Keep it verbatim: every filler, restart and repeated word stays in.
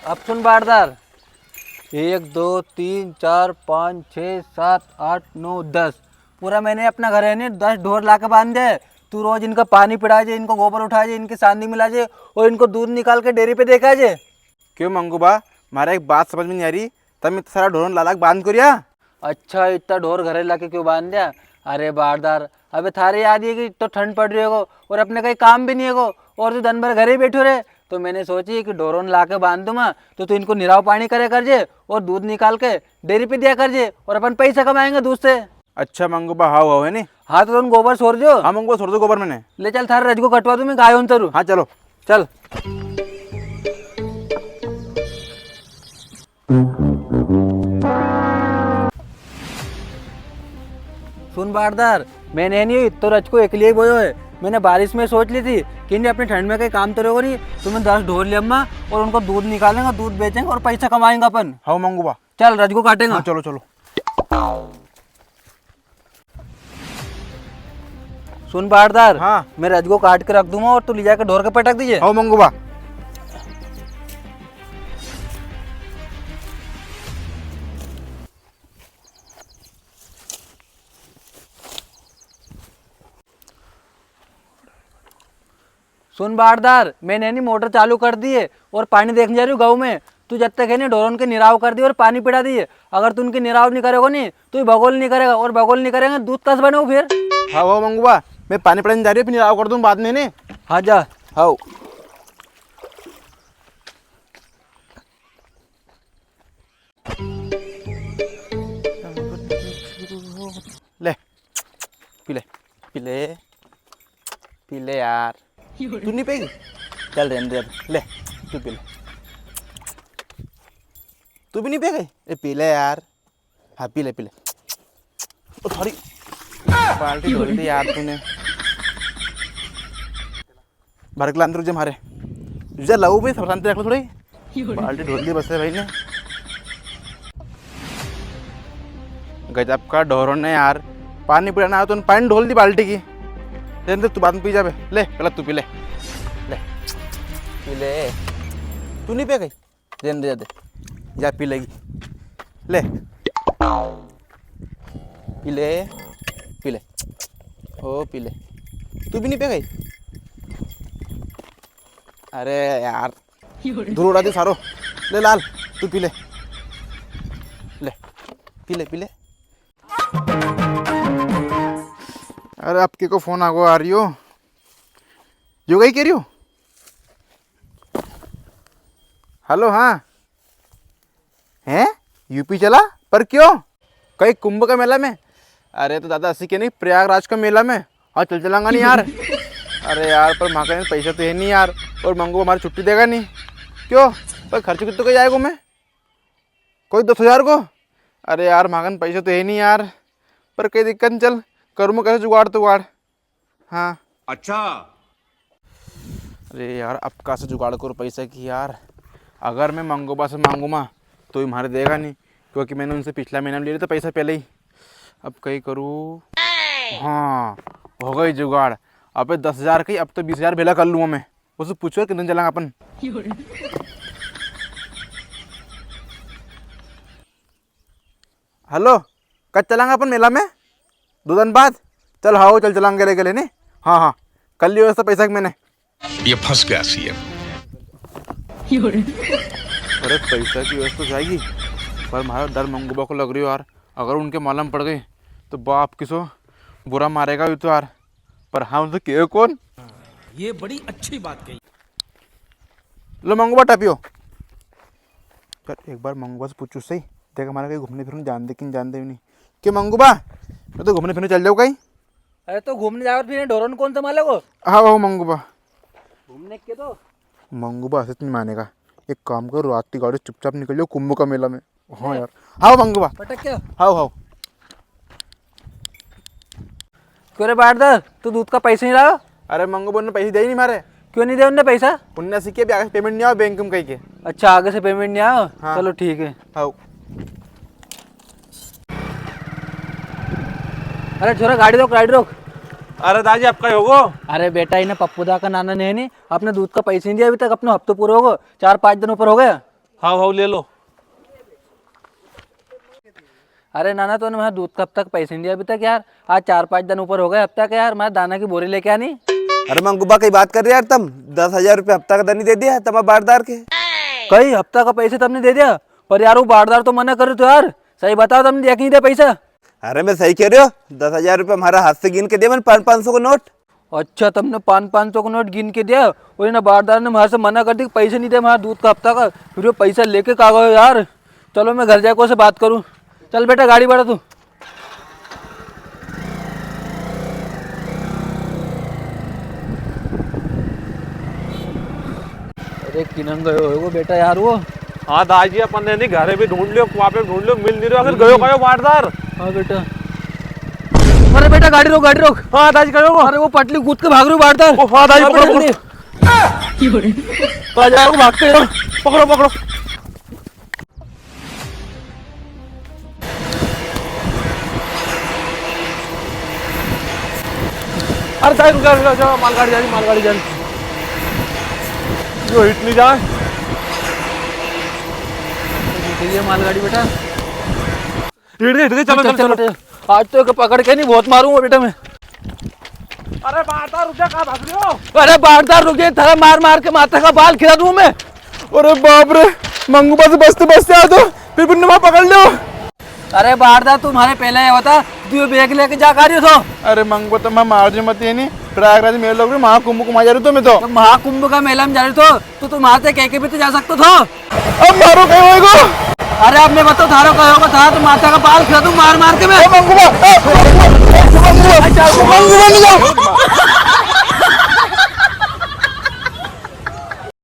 अब सुन बारदार, एक, दो, तीन, चार, पाँच, छः, सात, आठ, नौ, दस। पूरा मैंने अपना घर है नी, दस ढोर लाके बांध दे। तू रोज इनका पानी पिड़ा जे, इनको गोबर उठा जे, इनकी सांदी मिला जे और इनको दूध निकाल के डेयरी पे दे के आ जे। क्यों मंगू बा, म्हारे एक बात समझ में नी आ री, तम इतना सारा ढोर लाला के बांध को रिया? अच्छा, इतना ढोर घरे लाके क्यों बांध दिया? अरे बारदार, अबे थारे याद ही है कि तो ठंड पड़ रही होगो और अपने कई काम भी नी होगो और तू दिन भर घरे ही बैठो रहे, तो मैंने सोची कि ढोरों लाके बांध दूंगा, तो तू इनको निराव पानी करे कर जे और दूध निकाल के डेयरी पे दिया कर जे और अपन पैसा कमाएंगे दूध से। अच्छा मंगू बा, हाव हाव, है नी? हाँ, तो तुम गोबर छोड़ जो। हाँ मंगू बा, छोड़ दो गोबर मैंने। ले चल, थारे रजको कटवा दूं मैं, गाय उन तरु। हाँ चलो। चल। सुन बारदार, मैंने नी इतो रजको एकलिए ही बोयो है। मैंने बारिश में सोच ली थी कि नी अपनी ठंड में कई काम तो रेगो नी, तो मैं दस ढोर ले अम्मा और उनको दूध निकालेंगे, दूध बेचेंगे और पैसा कमाएंगे अपन। हाव मंगू बा। चल रजको काटेंगे। हाँ चलो चलो। सुन बारदार, हाँ। मैं रजको काट के रख दूंगा और तू ले जाके ढोर के पटक दीजे। हाव मंगू बा। सुन बारदार, मैंने नी मोटर चालू कर दी है और पानी देखने जा रही हूँ गाँव में। तू जब तक है नी ढोरों के निराव कर दी और पानी पिड़ा दी है। अगर तू उनके निराव नी करेगो नी, तो ये बगोल नी करेगा और बगोल नी करेगा, दूध कस बनेगो फिर? हाव हाव मंगू बा, मैं पानी पिड़ाने जा रही हूँ, फिर निराव कर दूँ बाद में ने। हाँ जा। हाव। ले, पी ले, पी ले, पी ले यार। तू नी पेगी? चल रेन दे अब। ले, तू पी ले। तू भी नी पेगी? ए, पी ले यार। हाँ, पी ले, पी ले। ओ, सॉरी। बाल्टी धोल दी यार तूने। भर के लांदर जे मारे। जा लाऊ भाई, सब शांति रख लो थोड़ी। बाल्टी ढोल दी बस है भाई ने। गजब का ढोरों ने यार, पानी पिलाना आयो तो पानी ढोल दी बाल्टी की। ले, ले, तू बाद में पी जाबे। ले, पहले तू पी ले। ले, पी ले। तू नी पी गई? रेन दे, दे। जा पी लेगी। ले। पी ले, पी ले। ओ, पी ले। तू भी नी पी गई? अरे यार, धूल उड़ा दी सारो। ले लाल, तू पी ले। ले, पी ले, पी ले। अरे, आपके को फोन आगो आ रियो। यो कई कह रियो? हेलो, हाँ। हैं? यूपी चला? पर क्यों? कई कुंभ का मेला में? अरे तो दादा, असी के नी, प्रयागराज का मेला में। हाँ, चल चलांगा नी यार। अरे यार, पर म्हारे कने पैसा तो है नी यार, और मंगू बा म्हारे छुट्टी देगा नी। क्यों? पर खर्च कित्तो कई आएगो मैं? कोई दस हजार को? अरे यार, म्हारे कने पैसा तो है नी यार, पर कई दिक्कत नी, चल, करूँ मैं कैसे जुगाड़ तुगाड़। हाँ। अच्छा। अरे यार, अब कां से जुगाड़ करूँ पैसा की यार? अगर मैं मंगू बा से मांगूंगा, तो ये म्हारे देगा नी, क्योंकि मैंने उनसे पिछला महीना में ले लिया था पैसा पहले ही। अब कई करूँ? हाँ, हो गई जुगाड़। अबे दस हजार कई, अब तो बीस हजार भेला कर लूँगा मैं। उससे पूछो कितने चलांगा अपन। हेलो, कद चलांगा अपन मेला में? दो दिन बाद? चल, हाँ, चल चलांगा गेले गेले, नी? हाँ, हाँ, कर लियो व्यवस्था पैसा की मैंने। ये फंस गया सीएम। अरे, पैसा की व्यवस्था हो जाएगी, पर म्हारा डर मंगू बा को लग रियो यार। अगर उनके मालूम पड़ गई, तो बाप किसो बुरा मारेगा भी तो यार। पर हाँ, उनसे कहे कौन? ये बड़ी अच्छी बात कही। लो मंगू बा, टा पियो। यार, एक बार मंगू बा से पूछूँ सही, देख, म्हारे कहीं घूमने फिरने जान दे कि नी जान दे भी नी। क्यों मंगू बा, मैं तो घूमने फिरने चल जाऊँ कहीं? अरे, तो घूमने जाओ, फिर ढोरों कौन संभालेगो? हाँ, हाँ, मंगू बा। घूमने के तो। मंगू बा ऐसे तो नी मानेगा। एक काम करो, रात की गाड़ी चुपचाप निकल जाओ कुंभ का मेला में। हाँ यार। हाँ मंगू बा। पटक के? हाँ, हाँ। क्यों रे बारदार, तू दूध का पैसा नी लायो? अरे मंगू बा, उनने पैसा दिया ही नी म्हारे। क्यों नी दिया उनने पैसा? उनने असी के अभी आगे से पेमेंट नी आयो बैंक में कई के। अच्छा, आगे से पेमेंट नी आयो? हाँ। चलो ठीक है। हाँ। अरे छोरा, गाड़ी रोक, गाड़ी रोक। अरे दाजी, आपका ही होगो? अरे बेटा, इन्हें पप्पू दा का नाना ने है नी, अपने दूध का पैसा नी दिया अभी तक, अपनो हफ्तो पूरो होगो, चार पाँच दिन ऊपर हो गया। हाँ, हाँ, ले लो। अरे नाना, तूने म्हारा दूध का हफ्ता का पैसे नी दिया अभी तक यार। आज चार पाँच दन ऊपर हो गया हफ्ता का यार, म्हारा दाना की बोरी लेके आनी। अरे मंगूबा, कई बात कर रिया यार तम? दस हजार रुपया हफ्ता का दन नी दे दिया तम बारदार के। कई हफ्ता का पैसे तमने दे दिया? पर यार वो बारदार तो मना कर रियो थो यार, सही बताओ, तमने दिया कि नी दिया पैसा? अरे मैं सही कह रियो, दस हजार रुपया म्हारा हाथ से गिन के दिया मैंने, पाँच पाँच सौ का नोट। अच्छा, तमने पाँच पाँच सौ का नोट गिन के दिया और इना बारदार ने म्हारे से मना कर दी कि पैसे नी दे म्हारा दूध का हफ्ता का, फिर वो पैसा लेके कां गयो यार? चलो मैं घर जाके उसे बात करूँ। चल बेटा, गाड़ी बढ़ा तू। अरे किनंग गयो होगो बेटा यार वो। हाँ दाजी, अपन ने नी घरे भी ढूंढ लियो, कुआ पे भी ढूंढ लियो, मिल नी रियो, आखिर गयो कां यो बारदार? हाँ बेटा। अरे बेटा, गाड़ी रोक, गाड़ी रोक। हाँ दाजी, कई होगो? अरे वो पटली कूद के भाग रियो बारदार। ओ हाँ दाजी, हाँ पकड़ो, बेटा, पकड़ो। जल्दी। दाजी, भागते हैं। पकड़ो, पकड़ो। अरे दाजी, रुक जा, रुक जा, रुक जा, मालगाड़ी जा री, मालगाड़ी जा री। यो हिट नी जाए। ये मालगाड़ी बेटा। हिट गई, हिट गई, चलो, चलो, चलो, चलो। चलो। आज तो एक पकड़ के नी, बहुत मारूंगा बेटा मैं। अरे बारदार रुक जा, कां भाग रियो? अरे बारदार रुक जा, थारा मार मार के माथा का बाल खिरा दूं मैं। अरे बाप रे, मंगूबा से बचते बचते आ तो, फिर भी नी पकड़ लियो। अरे बारदार, तू म्हारे पहले ये बता, तू यो बैग लेके जा कां रियो थो? अरे मंगूबा, तो मैं मार जो मत ये नी, प्रयागराज मेलो लग रियो, महाकुंभ को वहां जा रियो थो मैं तो। तो महाकुंभ का मेला में जा रियो थो, तो तू म्हारे कह के भी तो जा सकतो थो। अब म्हारो कई होएगो? अरे अब मैं बताऊं थारो कई होएगो, थारा तो माथा का बाल खिरा दूं मार मार के मैं। ए मंगूबा, ए!